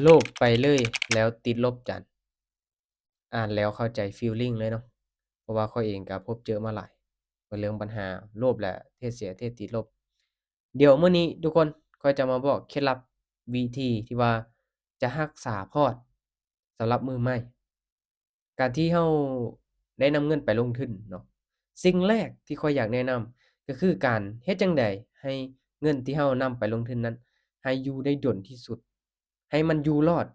ໂລບໄປເລີຍ ແລ້ວຕິດລົບຈັນ. ອ່ານແລ້ວເຂົ້າໃຈ feeling ເລີຍເນາະ ເພາະວ່າຂ້ອຍເອງກໍພົບເຈີມາຫຼາຍ ເລື່ອງບັນຫາໂລບ ແລະ ເທຣດເສຍເທຣດຕິດລົບ. ດຽວມື້ນີ້ທຸກຄົນ ຂ້ອຍຈະມາບອກເຄັດລັບ ວິທີທີ່ວ່າຈະຮັກສາພອດສຳລັບມືໃໝ່. ການທີ່ເຮົາໄດ້ນຳເງິນໄປລົງທຶນເນາະ, ສິ່ງແລກທີ່ຂ້ອຍຢາກແນະນຳ ກໍຄືການເຮັດຈັ່ງໃດໃຫ້ເງິນທີ່ເຮົານຳໄປລົງທຶນນັ້ນ ໃຫ້ຢູ່ໄດ້ດົນທີ່ສຸດ, ໃຫ້ມັນຢູ່ລອດ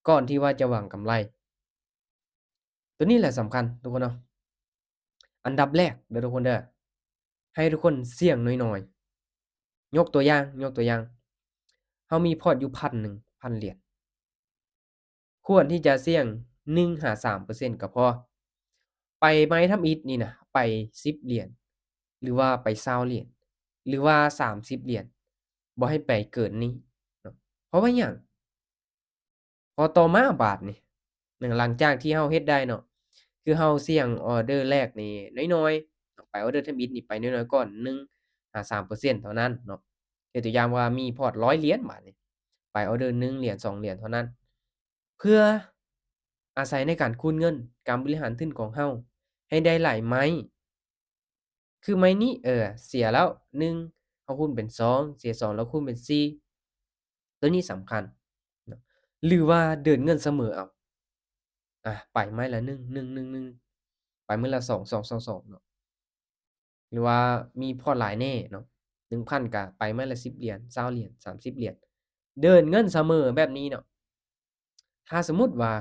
ກ່ອນທີ່ວ່າຈະຫວັງກຳໄລ. ໂຕນີ້ແຫຼະສຳຄັນທຸກຄົນເນາະ. ອັນດັບແລກເດີທຸກຄົນເດີ ໃຫ້ທຸກຄົນສ່ຽງໜ້ອຍໆ. ຍົກຕົວຢ່າງ, ຍົກຕົວຢ່າງ, ເຮົາມີພອດຢູ່ພັນໜຶ່ງ, ພັນຫຼຽນ. ຄວນທີ່ຈະສ່ຽງໜຶ່ງຫາສາມເປີເຊັນກໍພໍ. ໄປໄມ້ທຳອິດນີ້ນະ, ໄປສິບຫຼຽນ ຫຼືວ່າໄປຊາວຫຼຽນ ຫຼືວ່າສາມສິບຫຼຽນ, ບໍ່ໃຫ້ໄປເກີນນີ້ເນາະ. ເພາະວ່າຫຍັງ? ພໍຕໍ່ມາບາດນີ້ ຫຼັງຈາກທີ່ເຮົາເຮັດໄດ້ເນາະ, ຄືເຮົາສ່ຽງອໍເດີແລກນີ້ນ້ອຍໆ, ໄປອໍເດີທຳອິດນີ້ໄປນ້ອຍໆກ່ອນ ໜຶ່ງຫາສາມເປີເຊັນເທົ່ານັ້ນເນາະ. ຍົກຕົວຢ່າງວ່າມີພອດຮ້ອຍຫຼຽນບາດນີ້, ໄປອໍເດີໜຶ່ງຫຼຽນ ສອງຫຼຽນເທົ່ານັ້ນ. ເພື່ອອາໄສໃນການຄູນເງິນ, ການບໍລິຫານທຶນຂອງເຮົາໃຫ້ໄດ້ຫຼາຍໄມ້. ຄືໄມ້ນີ້ ເອີ ເສຍແລ້ວໜຶ່ງ ເຮົາຄູນເປັນສອງ, ເສຍສອງແລ້ວຄູນເປັນສີ່. ໂຕນີ້ສຳຄັນເນາະ. ຫຼືວ່າເດີນເງິນສະເໝີເອົາ. ອາ ໄປໄມ້ລະໜຶ່ງ ໜຶ່ງ ໜຶ່ງ ໜຶ່ງ, ໄປມື້ລະສອງ ສອງ ສອງ ສອງເນາະ. ຫຼືວ່າມີພອດຫຼາຍແດ່ເນາະ, ໜຶ່ງພັນກະໄປໄມ້ລະສິບຫຼຽນ ຊາວຫຼຽນ ສາມສິບຫຼຽນ, ເດີນເງິນສະເໝີແບບນີ້ເນາະ. ຖ້າສົມມຸດວ່າ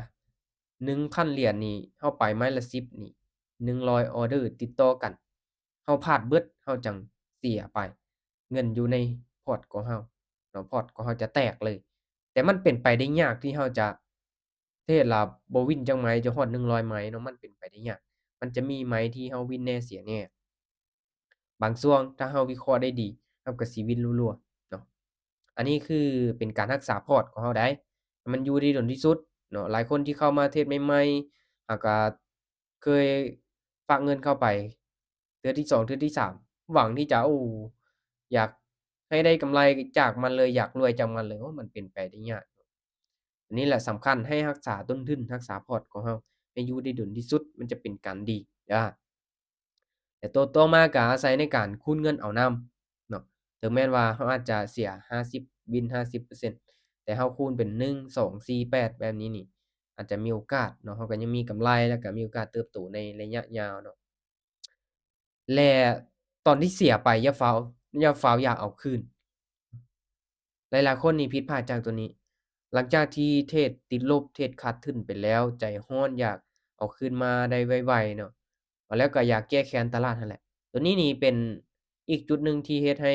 ໜຶ່ງພັນຫຼຽນນີ້ ເຮົາໄປໄມ້ລະສິບນີ້ ໜຶ່ງຮ້ອຍອໍເດີຕິດຕໍ່ກັນ, ເຮົາພາດເບິດ ເຮົາຈັ່ງເສຍໄປ. ເງິນຢູ່ໃນພອດຂອງເຮົາເນາະ, ພອດຂອງເຮົາຈະແຕກເລີຍ. ແຕ່ມັນເປັນໄປໄດ້ຍາກທີ່ເຮົາຈະເທຣດລະບໍ່ວິນຈັກໄມ້ ຈະຮອດໜຶ່ງຮ້ອຍໄມ້ເນາະ, ມັນເປັນໄປໄດ້ຍາກ. ມັນຈະມີໄມ້ທີ່ເຮົາວິນແດ່ເສຍແດ່. ບາງຊ່ວງ ຖ້າເຮົາວິເຄາະໄດ້ດີ ເຮົາກໍຊິວິນລັວໆເນາະ. ອັນນີ້ຄືເປັນການຮັກສາພອດຂອງເຮົາໄດ໋ ໃຫ້ມັນຢູ່ໄດ້ດົນທີ່ສຸດເນາະ. ຫຼາຍຄົນທີ່ເຂົ້າມາເທຣດໃໝ່ໆ ຫາກະເຄີຍຝາກເງິນເຂົ້າໄປເທື່ອທີສອງ ເທື່ອທີສາມ ຫວັງທີ່ຈະ ໂອ້ ຢາກໃຫ້ໄດ້ກຳໄລຈາກມັນເລີຍ, ຢາກລວຍຈາກມັນເລີຍ, ໂອ້ ມັນເປັນໄປໄດ້ຍາກ. ອັນນີ້ແຫຼະສຳຄັນ ໃຫ້ຮັກສາຕົ້ນທຶນ, ຮັກສາພອດຂອງເຮົາໃຫ້ຢູ່ໄດ້ດົນທີ່ສຸດ ມັນຈະເປັນການດີເດີ. ແລະ ໂຕຕໍ່ມາກໍອາໄສໃນການຄູນເງິນເອົານຳເນາະ. ເຖິງແມ່ນວ່າເຮົາອາດຈະເສຍຫ້າສິບ ວິນຫ້າສິບເປີເຊັນ ແຕ່ເຮົາຄູນເປັນໜຶ່ງ ສອງ ສີ່ ແປດ ແບບນີ້ນີ້ ອາດຈະມີໂອກາດເນາະ, ເຮົາກໍຍັງມີກຳໄລ ແລ້ວກໍມີໂອກາດເຕີບໂຕໃນໄລຍະຍາວເນາະ. ແລະ ຕອນທີ່ເສຍໄປ ຢ່າຟ້າວ ຢ່າຟ້າວຢາກເອົາຄືນ. ຫຼາຍໆຄົນນີ້ຜິດພາດຈາກຕົວນີ້. ຫຼັງຈາກທີ່ເທຣດຕິດລົບ ເທຣດຂາດທຶນໄປແລ້ວ ໃຈຮ້ອນຢາກເອົາຄືນມາໄດ້ໄວໆເນາະ, ແລ້ວກໍຢາກແກ້ແຄ້ນຕະຫຼາດຫັ້ນແຫຼະ. ຕົວນີ້ນີ້ເປັນອີກຈຸດໜຶ່ງທີ່ເຮັດໃຫ້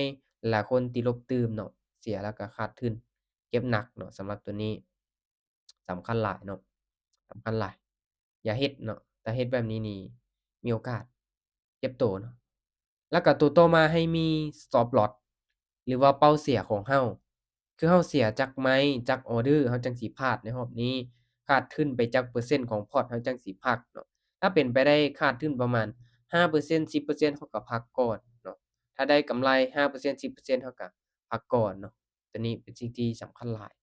ຫຼາຍຄົນຕິດລົບຕື່ມເນາະ, ເສຍແລ້ວກໍຂາດທຶນ, ເຈັບໜັກເນາະ. ສຳລັບຕົວນີ້ສຳຄັນຫຼາຍເນາະ, ສຳຄັນຫຼາຍ. ຢ່າເຮັດເນາະ, ຖ້າເຮັດແບບນີ້ນີ້ມີໂອກາດເຈັບໂຕເນາະ. ແລ້ວກໍຕົວຕໍ່ມາໃຫ້ມີ stop loss ຫຼືວ່າເປົ້າເສຍຂອງເຮົາ. ຄືເຮົາເສຍຈັກໄມ້ ຈັກອໍເດີ ເຮົາຈັ່ງຊິພາດໃນຮອບນີ້, ຂາດທຶນໄປຈັກເປີເຊັນຂອງພອດເຮົາຈັ່ງຊິພັກເນາະ. ຖ້າເປັນໄປໄດ້ຂາດທຶນປະມານຫ້າເປີເຊັນ ສິບເປີເຊັນ ເຮົາກໍພັກກ່ອນເນາະ. ຖ້າໄດ້ກຳໄລຫ້າເປີເຊັນ ສິບເປີເຊັນ ເຮົາກໍພັກກ່ອນເນາະ. ຕົວນີ້ເປັນສິ່ງທີ່ສຳຄັນຫຼາຍ.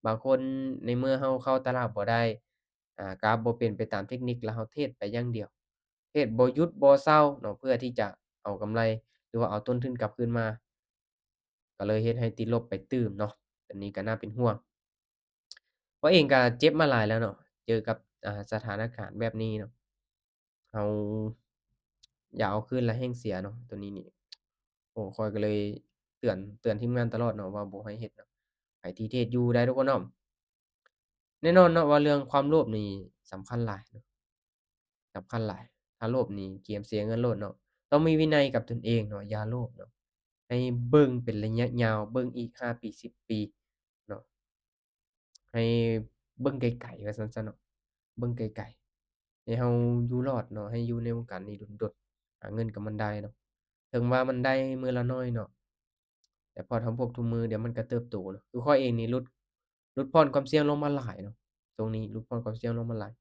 ບາງຄົນໃນເມື່ອເຮົາເຂົ້າຕະຫຼາດບໍ່ໄດ້ ອາ ກາບໍ່ເປັນໄປຕາມເທັກນິກ ແລ້ວເຮົາເທຣດໄປຢ່າງດຽວ, ເທຣດບໍ່ຢຸດບໍ່ເຊົາເນາະ ເພື່ອທີ່ຈະເອົາກຳໄລ ຫຼືວ່າເອົາຕົ້ນທຶນກັບຄືນມາ, ກໍເລີຍເຮັດໃຫ້ຕິດລົບໄປຕື່ມເນາະ. ອັນນີ້ກໍໜ້າເປັນຫ່ວງ. ຂ້ອຍເອງກໍເຈັບມາຫຼາຍແລ້ວເນາະ, ເຈີກັບ ອາ ສະຖານະການແບບນີ້ເນາະ. ເຮົາຢາກເອົາຄືນລະແຮ່ງເສຍເນາະ. ຕົວນີ້ນີ້ ໂອ້ ຂ້ອຍກໍເລີຍເຕືອນ ເຕືອນທີມງານຕະຫຼອດເນາະ ວ່າບໍ່ໃຫ້ເຮັດເນາະ. ໃຜທີ່ເທຣດຢູ່ໄດ້ທຸກຄົນເນາະ. ແນ່ນອນເນາະວ່າເລື່ອງຄວາມໂລບນີ້ສຳຄັນຫຼາຍເນາະ, ສຳຄັນຫຼາຍ. ຖ້າໂລບນີ້ກຽມເສຍເງິນໂລດເນາະ. ຕ້ອງມີວິໄນກັບຕົນເອງເນາະ, ຢ່າໂລບເນາະ. ໃຫ້ເບິ່ງເປັນໄລຍະຍາວ, ເບິ່ງອີກຫ້າປີ ສິບປີເນາະ. ໃຫ້ເບິ່ງໄກໆ ວ່າຊັ້ນຊະເນາະ, ເບິ່ງໄກໆ ໃຫ້ເຮົາຢູ່ລອດເນາະ, ໃຫ້ຢູ່ໃນວົງການນີ້ດົນໆ ຫາເງິນກັບມັນໄດ້ເນາະ. ເຖິງວ່າມັນໄດ້ມື້ລະໜ້ອຍເນາະ, ແຕ່ພໍເຮົາພົກທຸກມື້ ດຽວມັນກໍເຕີບໂຕເນາະ. ຄືຂ້ອຍເອງນີ້ຫຼຸດ ຫຼຸດຜ່ອນຄວາມສ່ຽງລົງມາຫຼາຍເນາະ, ຊ່ວງນີ້ຫຼຸດຜ່ອນຄວາມສ່ຽງລົງມາຫຼາຍ.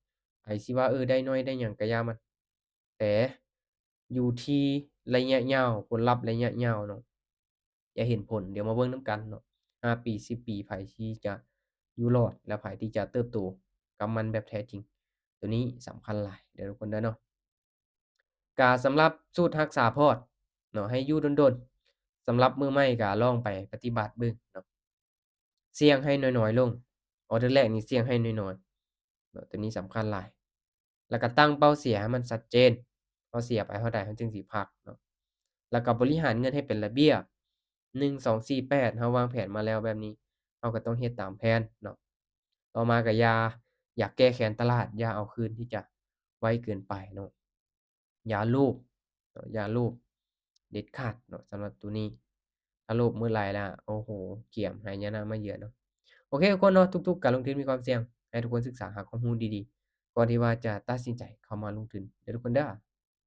ໃຜຊິວ່າ ເອີ ໄດ້ໜ້ອຍໄດ້ຫຍັງກໍຢ່າມັນ, ແຕ່ຢູ່ທີ່ໄລຍະຍາວ, ຜົນລັບໄລຍະຍາວເນາະ. ຢາກເຫັນຜົນ, ດຽວມາເບິ່ງນຳກັນເນາະ, ຫ້າປີ ສິບປີ ໃຜທີ່ຈະ ຢູ່ລອດ ແລະ ໃຜທີ່ຈະເຕີບໂຕກັບມັນແບບແທ້ຈິງ. ໂຕນີ້ສຳຄັນຫຼາຍເດີທຸກຄົນເດີເນາະ. ກະສຳລັບສູດຮັກສາພອດເນາະ ໃຫ້ຢູ່ດົນໆ ສຳລັບມືໃໝ່ກະລອງໄປປະຕິບັດເບິ່ງເນາະ. ສ່ຽງໃຫ້ນ້ອຍໆລົງ. ອໍເດີແລກນີ້ສ່ຽງໃຫ້ນ້ອຍໆເນາະ ໂຕນີ້ສຳຄັນຫຼາຍ. ແລ້ວກະຕັ້ງເປົ້າເສຍໃຫ້ມັນຊັດເຈນ ເຮົາເສຍໄປເທົ່າໃດເຮົາຈຶ່ງຊິພັກເນາະ. ແລ້ວກະບໍລິຫານເງິນໃຫ້ເປັນລະບຽບ ໜຶ່ງ ສອງ ສີ່ ແປດ ເຮົາວາງແຜນມາແລ້ວແບບນີ້ ເຮົາກະຕ້ອງເຮັດຕາມແຜນເນາະ. ຕໍ່ມາກະຢ່າ ຢ່າແກ້ແຄ້ນຕະຫຼາດ ຢ່າເອົາຄືນທີ່ຈະໄວເກີນໄປເນາະ. ຢ່າໂລບເນາະ ຢ່າໂລບເດັດຂາດເນາະ ສຳລັບໂຕນີ້. ຖ້າໂລບເມື່ອໃດລະ ໂອ້ໂຫ ກຽມຫາຍະນະມາເຢືອນເນາະ. ໂອເຄທຸກຄົນເນາະ ທຸກໆການລົງທຶນມີຄວາມສ່ຽງ ໃຫ້ທຸກຄົນສຶກສາຫາຄວາມຮູ້ດີໆ ກ່ອນທີ່ວ່າຈະຕັດສິນໃຈເຂົ້າມາລົງທຶນເດີທຸກຄົນເດີ.